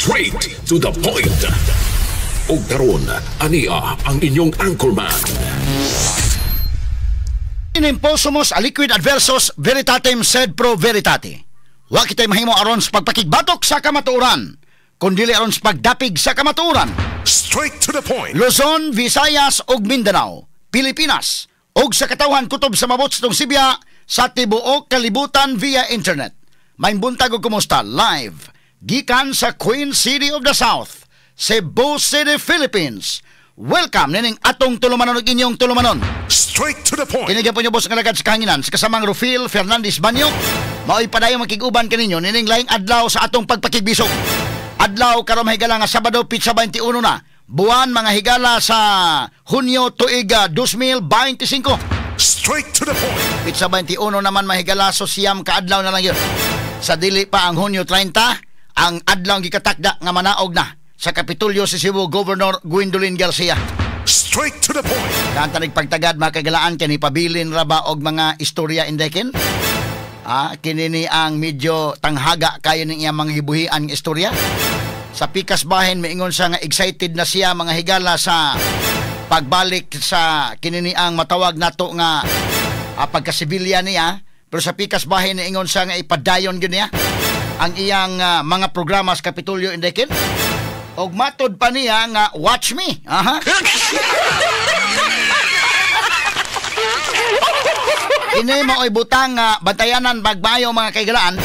Straight to the point. Ug karon, ania ang inyong anchorman. Imposumus aliquid adversus veritatem sed pro veritate. Wa kitay mahimo aron sa pagpakigbatok sa kamatuoran, kundili aron sa pagdapig sa kamatuoran. Straight to the point. Luzon, Visayas ug Mindanao, Pilipinas ug sa katawhan kutob sa mabot sa Sibya sa tibuok kalibutan via internet. Maayong buntag ug kumusta live gikan sa Queen City of the South, Cebu City, Philippines. Welcome nining atong tulumanon ug inyong tulumanon. Straight to the point. Kini gyapon niyo boss nga alagad sa kahanginan sa kasamang Rufil Fernandez Banyo. Mao'y padayon makig-uban kaninyo nining laing adlaw sa atong pagpakigbisog. Adlaw karon, mahigala, nga Sabado, pitsa 21 na buwan, mga higala, sa Hunyo, tuig 2025. Straight to the point. Pitsa 21 naman, mahigala, so 9 ka adlaw na lang yun sa dili pa ang Hunyo 30, ang adlaw gikatakda nga manaog na sa Kapitulyo si Cebu Governor Gwendolyn Garcia. Straight to the point. Kanta nagpagtagad, mga kagalaan, kani pabilin ra ba og mga istorya indekin? Ah, kini ni ang medyo tanghaga kayo ning iyang mga gibuhian nga istorya. Sa pikas bahin miingon siya nga excited na siya, mga higala, sa pagbalik sa kini ni ang matawag nato nga pagkasibilyan niya. Pero sa pikas bahin niingon siya nga ipadayon gyud niya ang iyang mga programa sa Kapitulyo indekin. Og matod pa niya nga "Watch me." Aha. Ini mao'y butang nga bantayanan magmayo, mga kaigalaan,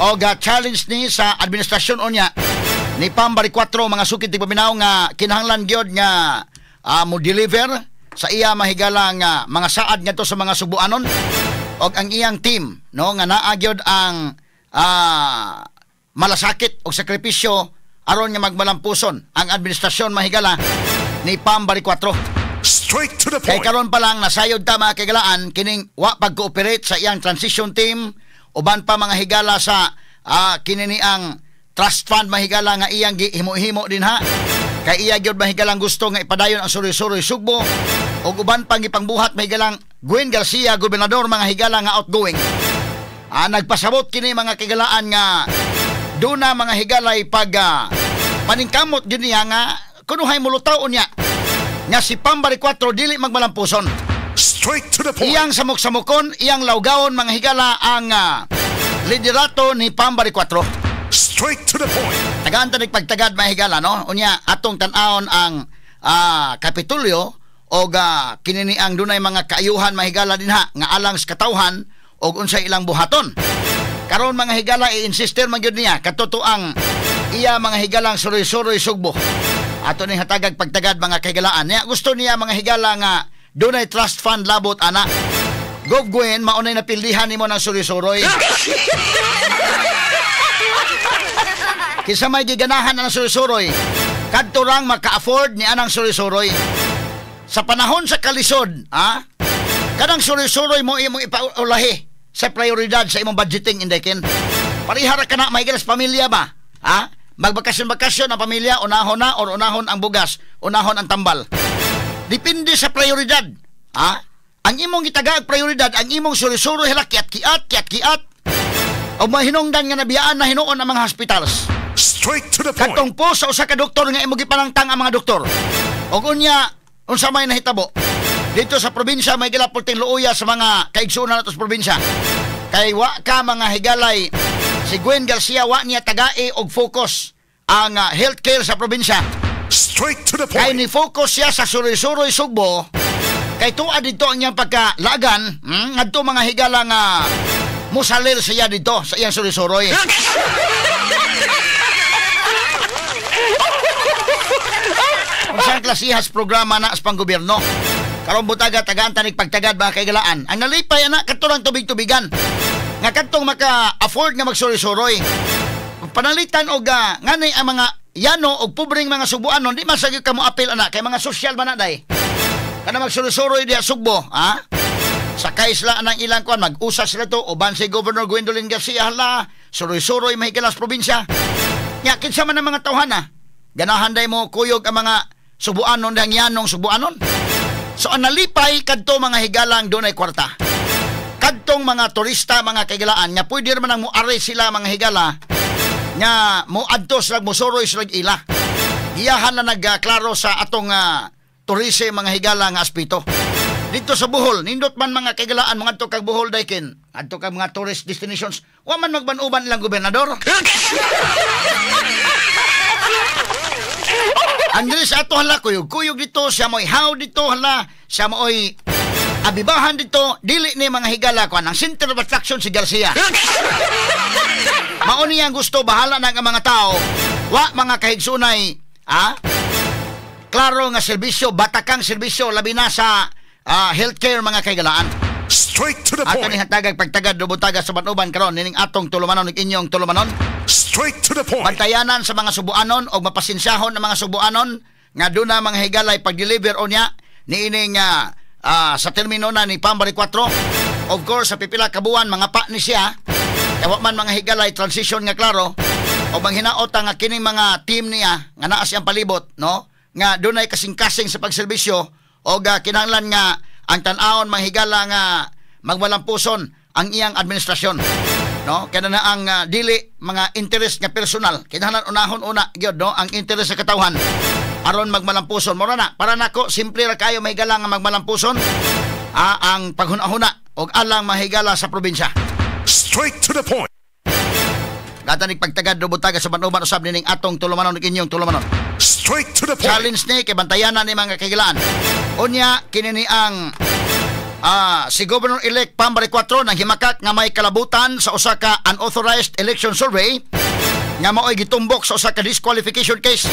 og challenge ni sa administrasyon unya ni Pam Baricuatro, mga sukid tigpaminaw, nga kinahanglan gyud nga mo deliver sa iya mahigala nga mga saad ngadto sa mga Subuanon og ang iyang team, no, nga naa gyud ang malasakit og sakripisyo aron nga magmalampuson ang administrasyon, mahigala, ni Pam Baricuatro. Straight to the Kay point. karon pa lang nasayod ta, mga kaigalaan, kining wa pag-cooperate sa iyang transition team, uban pa, mga higala, sa kini ni ang trust fund, mahigala, nga iyang gihimo-himo din ha. Kay iya gyud, mahigalang, gusto nga ipadayon ang suroy-suroy Sugbo ug uban pang gipangbuhat, mahigalang Gwen Garcia, gobernador, mga higala, nga outgoing. Nagpasabot kini, mga kaigalaan, nga duna, mga higalay, pag paningkamot gyud niya nga kunuhay mulutaw niya nga si Pam Baricuatro dili magmalampuson. Straight to the point. Iyang samok-samokon, iyang lawgawon, mga higala, ang liderato ni Pam Baricuatro. Straight to the point. Tagaan ta pagtagad, mga higala, no? Unya, atong tan-awon ang Kapitulyo og kinini ang dunay mga kaayuhan, mahigala, dinha nga alang sa katawhan og unsay ilang buhaton. Karon, mga higala, i-insister man gyud niya katotoang iya, mga higalang suroy-suroy Sugbo. Ato ning hatagag pagtagad, mga kahigalaan. Niya gusto niya, mga higala, nga dunay trust fund labot ana. Gov Gwen, maunay napildihan nimo ng suroy-suroy. Kinsa may giganahan ang suroy-suroy, kadto rang maka-afford ni anang suroy-suroy. Sa panahon sa kalisod, ha? Kanang suroy-suroy mo imong ipaulahi sa prioridad sa imong budgeting indekin. Parihara ka na may sa pamilya ba? Ha? Magbakasyon-bakasyon ang pamilya, unahon na or unahon ang bugas, unahon ang tambal. Depende sa prioridad. Ha? Ang imong gitagaag prioridad, ang imong suroy-suroy hala kiat-kiat, kiat-kiat. O mahinungdan nga nabiyaan na hinuon ang mga hospitals. Straight to the point. Katong po sa usa ka doktor nga imo gipanangtang ang mga doktor. Og unya unsa may nahitabo? Dito sa probinsya may gilapulting luoya sa mga kaigsuonan nato sa probinsya. Kay wa ka, mga higalay, si Gwen Garcia wa niya tagai og focus ang healthcare sa probinsya. Straight to the Kay point. ni focus siya sa suroy-suroy Sugbo. Kay tuwa dito ang iyang pagkalagan, ngadto, mga higala, nga musalir siya dito sa iyang suroy-suroy. Unsang klasihas programa na sa panggobyerno? Karon butaga tagaan tanig pagtagad, mga kaigalaan. Ang nalipay ana kadto lang tubig-tubigan. Nga kadtong maka-afford nga magsuroy-suroy. Panalitan og ngani ang mga yano og pobreng mga Subuanon di man sa gyud kamo apil ana kay mga sosyal man na day. Kana magsuroy-suroy diha Sugbo, ha? Sakay sila ng ilang kuan, mag-usa sila to uban si Governor Gwendolyn Garcia, hala, suroy-suroy mahigalas probinsya. Nya kinsa man ang mga tawhana? Ganahan day mo kuyog ang mga Subuanon dang yanong Subuanon. So ang nalipay kadto, mga higalang dunay kwarta. Kadtong mga turista, mga kahigalaan, nga pwede man ang muari sila, mga higala. Nga mo adto sila, mosuroy sila ila. Iyahan na nagklaro sa atong tourism, mga higala, nga aspeto. Dito sa Bohol, nindot man, mga kaigalaan, mga adto kag Bohol daykin, adto kag mga tourist destinations, wa man magban-uban ilang gobernador. Andres ato hala kuyog-kuyog dito, siya mo'y how dito hala, siya mo'y abibahan dito, dili ni, mga higala, kuan ang center of attraction si Garcia. Mao niya ang gusto, bahala na ang mga tao. Wa, mga kahigsunay, ah, klaro nga serbisyo, batakang serbisyo, labi na sa healthcare, mga kaigalaan. Straight to the Ato point. ni hatagag pagtagad rubutaga sa banuban karon nining atong tulumanon ug inyong tulumanon. Straight to the point. Bantayanan sa mga subuanon o mapasensyahon ng mga subuanon nga duna, mga higalay, pag-deliver unya niining sa termino na ni Pam Baricuatro. Of course, sa pipila ka buwan mga pa ni siya. Kaya wa man, mga higalay, transition nga klaro o manghinaot nga kining mga team niya nga naa siyang palibot, no, nga dunay kasing-kasing sa pagserbisyo o kinahanglan nga ang tan-awon, mga higala, nga magmalampuson ang iyang administrasyon, no, kaya na ang dili mga interest nga personal, kinahanglan unahon una gyud, no, ang interest sa katawhan aron magmalampuson. Mura na para nako, simple ra kayo, mahigala, nga magmalampuson ang paghuna-huna og alang, mahigala, sa probinsya. Straight to the point. Gatanig pagtagad rubutaga sa banuban usab nining atong tulumanon ug inyong tulumanon. Straight to the point. Challenge ni kay bantayanan ni, mga kagilaan. Unya kini ni ang si Governor-elect Pam Baricuatro nang himakak nga may kalabutan sa usa ka unauthorized election survey nga maoy gitumbok sa usa ka disqualification case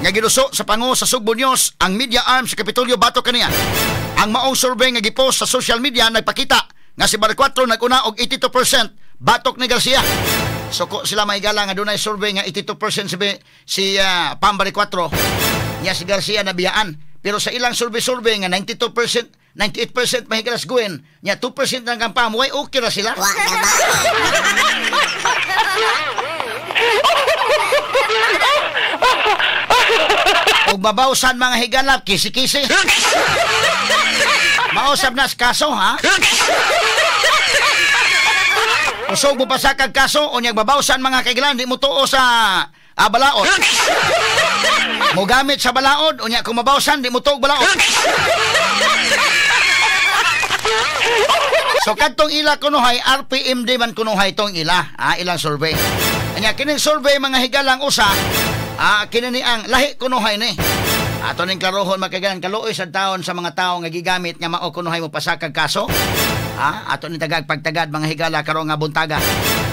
nga giduso sa pango sa Sugbo News, ang media arm sa Kapitolyo, batok kaniya. Ang maong survey nga gipost sa social media nagpakita nga si Baricuatro naguna og 82% batok ni Garcia. Suko sila, mahigala, nga dunay survey nga 82% si Pam Baricuatro niya, si Garcia nabiyaan. Pero sa ilang survey-survey nga 92%, 98% mahigala sa Gwen, nya 2% lang kang Pam, way okay ra sila. Wa na ba? Ug mabawsan, mga higala, kisi-kisi. Mausab na sa kaso, ha? Kusog mo pa sa kag kaso, unyag babawsan, mga kaigilan, di mo tuo sa balaod. Mogamit sa balaod, unya kung mabawsan, di mo tuo og balaod. So kadtong ila kunuhay, RPMD man kunuhay tong ila, ilang survey. Anya kining survey, mga higalang, usa, kini ni ang lahi kunuhay ni. Ato ning klarohon, mga kaigilan, kaluoy sa taon sa mga tawo nga gigamit nga mao kunuhay mo pasakag kaso. Ato ni tagag pagtagad, mga higala, karon nga buntaga.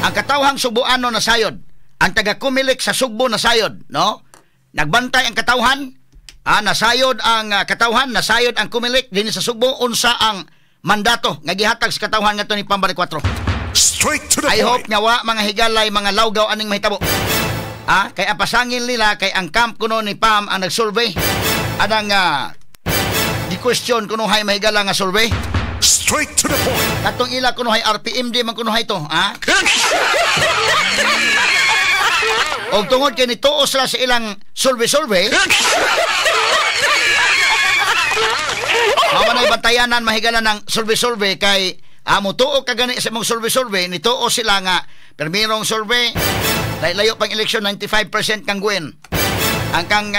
Ang katawhang Subuano nasayod, ang taga Comelec sa Sugbo nasayod, no? Nagbantay ang katawhan, nasayod ang katawhan, nasayod ang Comelec dinhi sa Sugbo unsa ang mandato nga gihatag sa katawhan ngadto ni Pam Baricuatro. Straight to the I hope point. nga wa, mga higalay, mga lawgaw aning mahitabo. Kay ang pasangil nila kay ang camp kuno ni Pam ang nagsurvey. Anang di question kuno hay, mahigala, nga survey. Straight to the point. Katong ila kuno hay RPMD man kuno hay to, ha? Og tungod kay nituo sila sa ilang survey-survey, mao man ay bantayanan, mahigala, ng survey-survey kay mutuo ka gani sa imong survey-survey, nituo sila nga permirong survey, layo pang eleksyon, 95% kang Gwen. Ang kang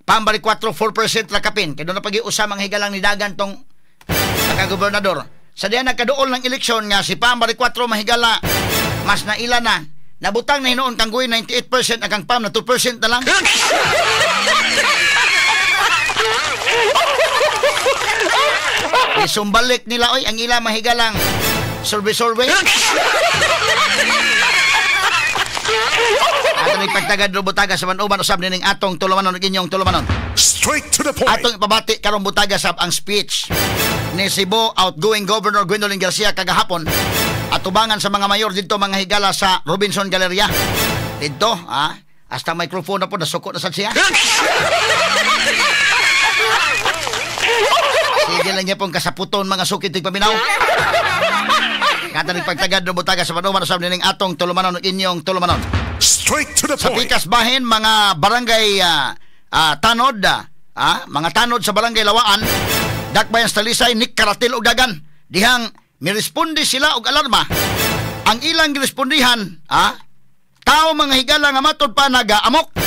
Pam Baricuatro 4% ra kapin. Kay doon na pag-iusa, mga higalang, ni dagan tong gobernador. Sa diyan nagkaduol ng eleksyon nga si Pam Baricuatro, mahigala, mas naila na. Nabutang na hinuon kang Gwen 98%, ang kang Pam na 2% na lang. Isumbalik nila oy ang ila, mahigalang, survey survey. Ato ni pagtagad rubutaga sa manuban usab nining atong tulumanon ug inyong tulumanon. Straight to the point. Atong ipabati karong butaga sab ang speech ni Cebu outgoing Governor Gwendolyn Garcia kagahapon atubangan sa mga mayor didto, mga higala, sa Robinson Galleria. Didto, hasta microphone na po nasuko na sad siya. Sige lang niya pong kasaputon, mga sukit tig paminaw. Kata ni pagtagad no butaga sa panuman usab nining atong tulumanon ug inyong tulumanon. Straight to the Sa point. Pikas bahin mga barangay tanod, mga tanod sa barangay Lawaan, Dakbayan sa Talisay, nikaratil og dagan. Dihang miresponde sila og alarma. Ang ilang girespondihan, Tao mga higala nga matod pa nagaamok.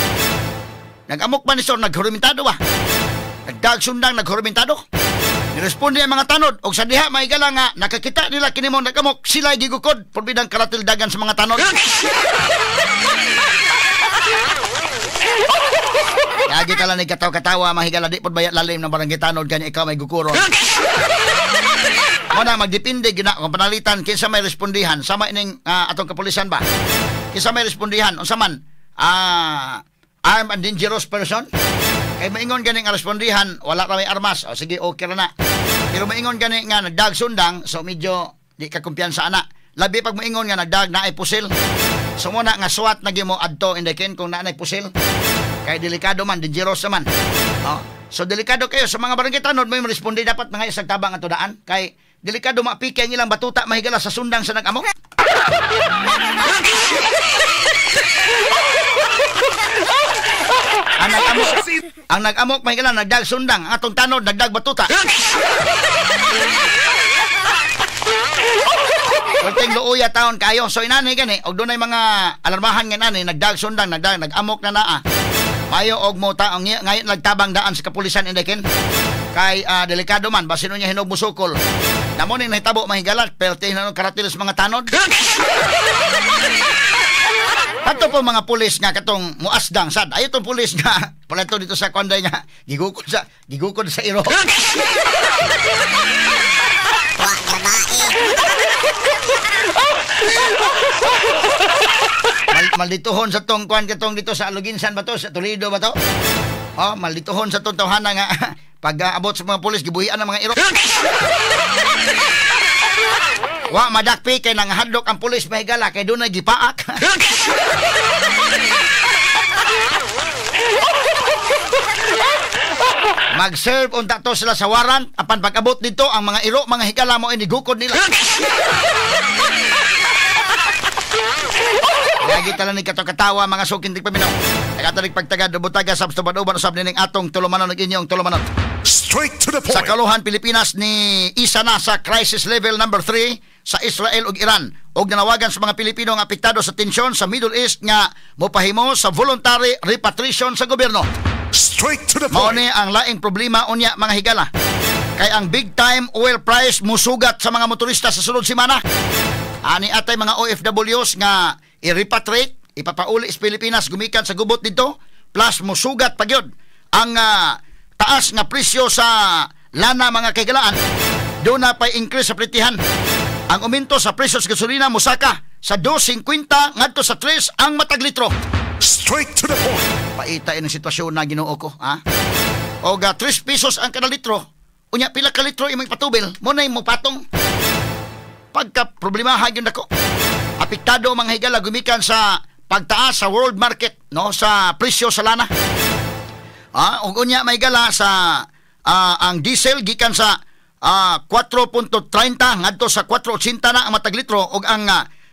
Nag-amok ba ni sir? Naghurumentado ba? Nagdagsundang naghurumentado? Niresponde ang mga tanod og sa diha mga higala nga nakakita nila kini mo nag-amok, sila gigukod purbidang karatildagan sa mga tanod. Lagi ka lang ni katawa-katawa mga higala, di pod bayat lalim ng barangay tanod kanya ikaw may gukuron. Muna magdepende gyud na kung panalitan kinsa may respondihan sama ining atong kapulisan ba. Kinsa may respondihan unsa man armed and dangerous person? Kay maingon gani nga respondihan wala ra may armas. O sige, okay ra na. Pero maingon gani nga nagdag sundang, so medyo di ka kumpiyansa ana. Labi pag maingon nga nagdag naay pusil. So muna nga SWAT na gyud mo adto indekin kung naay pusil. Kay delikado man, dangerous man. Oh. So delikado kayo sa mga barangay tanod may responde dapat mga isang tabang ato daan kay delikado mapike ang ilang batuta mahigala sa sundang sa nag-amok. Ang nag-amok mahigala nagdag sundang, ang atong tanod nagdag batuta. Kunting luoya taon kayo. So inani gani og dunay mga alarmahan nga nani nagdag sundang, nagdag nag-amok na naa. Mayo og mo taong ngayon nagtabang daan sa kapulisan indekin. Kay delikado man basin niya hinog musukol. Namo ning nahitabo mahigala perte na karatil sa mga tanod. Ato po mga pulis nga katong muasdang sad. Ayo tong pulis nga pala to dito sa konday nga gigukod sa iro. Maldituhon sa tong kuan katong dito sa Aluginsan ba to, sa Toledo ba to? Oh, maldituhon sa tong tawhana nga pag abot sa mga pulis gibuhian ang mga iro. Wa madakpi kay nanghadlok ang pulis mahigala kay dunay gipaak. Mag-serve unta to sila sa warrant apan pag-abot dito ang mga iro mga higala mo inigukod nila. Lagi tala ni katokatawa mga sukin tigpaminaw. Nagatalig pagtagad butaga sab tubad-uban usab nining atong tulumanon ug inyong tulumanon. Straight to the point. Sa Kaluhan, Pilipinas ni isa na sa crisis level number 3 sa Israel ug Iran og nanawagan sa mga Pilipino nga apektado sa tensyon sa Middle East nga mopahimo sa voluntary repatriation sa gobyerno. Straight to the point. Mao ni ang laing problema unya mga higala. Kay ang big time oil price musugat sa mga motorista sa sulod semana. Ani atay mga OFWs nga i-repatriate, ipapauli sa Pilipinas gumikan sa gubot dito, plus musugat pa gyud ang taas nga presyo sa lana mga kaigalaan. Doon na pa'y increase sa pritihan. Ang uminto sa presyo sa gasolina musaka sa 2.50 ngadto sa 3 ang matag litro. Straight to the point. Paita ang sitwasyon na Ginoo ko, ha? Og 3 pesos ang kada litro. Unya pila ka litro imong ipatubil, mo nay mo patong. Pagka problemahan gyud nako. Apektado mga higala gumikan sa pagtaas sa world market, no, sa presyo sa lana. Og unya may gala sa ang diesel gikan sa 4.30 ngadto sa 4.80 na ang matag litro og ang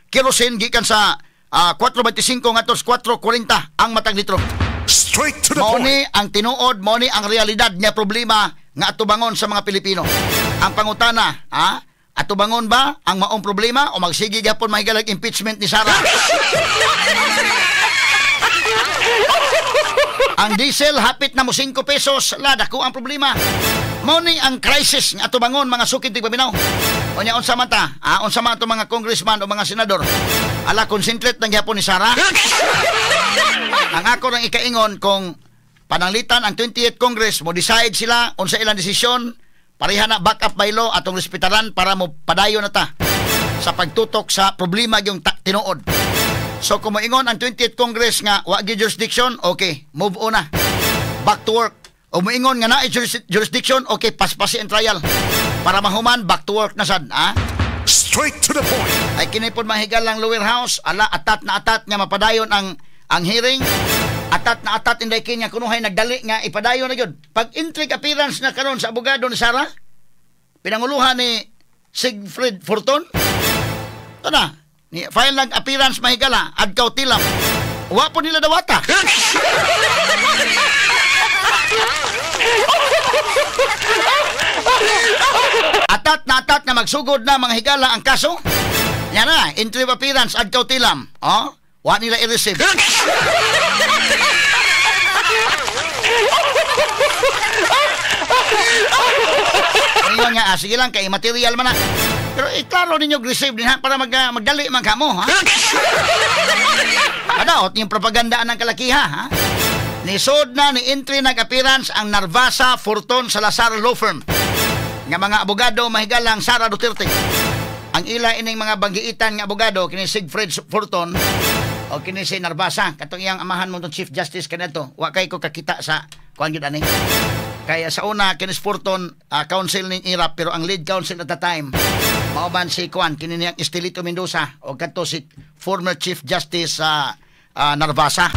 kerosene gikan sa 4.25 ngadto sa 4.40 ang matag litro. Straight to the mao point. Ni ang tinuod, mao ni ang realidad nga problema nga atubangon sa mga Pilipino. Ang pangutana, atubangon ba ang maong problema o magsige gyapon mahigalag impeachment ni Sara? Ang diesel hapit na mo 5 pesos, la dako ang problema. Mao ni ang crisis nga atubangon mga sukid tigpaminaw. Unya unsa man ta? Unsa man atong mga congressman o mga senador? Ala concentrate nang gyapon ni Sara. Ang ako nang ikaingon kung pananglitan ang 28th Congress mo decide sila unsa ilang desisyon, pareha na back up by law atong respetaran para mo padayon na ta sa pagtutok sa problema yung tinuod. So kung moingon ang 28th Congress nga wa gyud jurisdiction, okay, move on na. Back to work. O moingon nga naay jurisdiction, okay, paspasi ang trial. Para mahuman, back to work na sad, ha? Straight to the point. Ay kini pod mahigal lang lower house, ala atat na atat nga mapadayon ang hearing. Atat na atat inday kini nga kunuhay nagdali nga ipadayon na gyud. Pag entry appearance na karon sa abogado ni Sara, pinanguluhan ni Siegfried Fortun. Ito na, ni file lang appearance mahigala, adkaw tilam. Wa po nila dawata. Atat na atat na magsugod na mga higala ang kaso. Yan na, entry appearance adkaw tilam. Oh? Wa nila i-receive. Ngayon nga, sige lang, kay material man na. Pero klaro ninyo receive din ha, para magdali man ka mo, ha? Kadaot yung propaganda ng kalakiha, ha? Nisod na ni entry nag-appearance ang Narvasa Forton Salazar Law Firm. Nga mga abogado mahigalang Sara Duterte. Ang ila ining mga banggiitan nga abogado kini Siegfried Forton o kini si Narvasa katong iyang amahan mo tong Chief Justice kaniadto. Wa kay ko kakita sa kuan gyud ani. Kaya sa una kini Forton counsel ning IRAP, pero ang lead counsel at the time mao man si kuan kini niyang Estelito Mendoza o kadto si former Chief Justice Narvasa.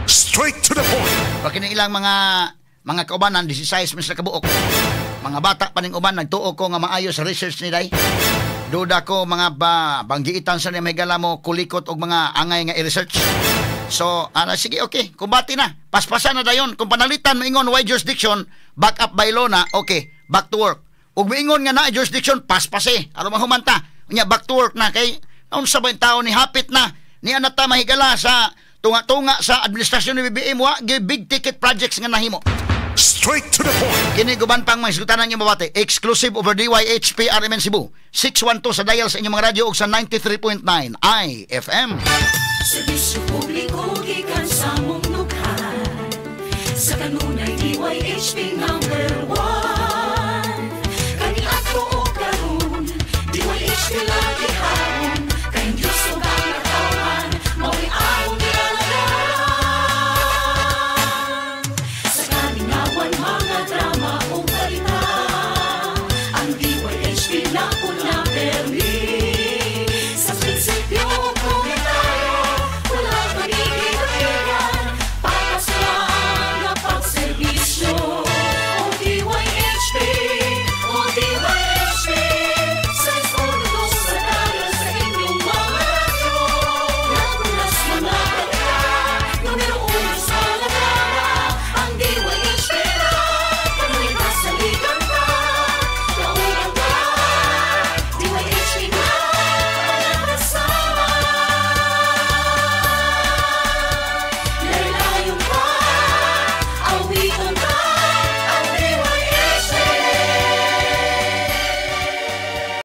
Straight to the point. O kini ilang mga kaubanan 16 man sila kabuok. Mga bata pa ning uban, nagtuo ko nga maayo sa research ni day. Duda ko mga banggiitan sa niya may mo kulikot og mga angay nga i-research. So, sige, okay, kumbati na. Paspasan na dayon. Kung panalitan moingon why jurisdiction, back up by law na, okay, back to work. Ug moingon nga na jurisdiction, paspase. Aron mahumanta. Unya back to work na kay unsa ba yung tao ni hapit na ni anata mahigala sa tunga-tunga sa administrasyon ni BBM, wa big ticket projects nga nahimo. Straight to the point. Kini guban pang mga isgutanan niyo mabati. Exclusive over DYHP RMN Cebu. 612 sa dial sa inyong mga radyo ug sa 93.9 IFM. Serbisyo publiko gikan sa mong dughan. Sa kanunay DYHP number 1.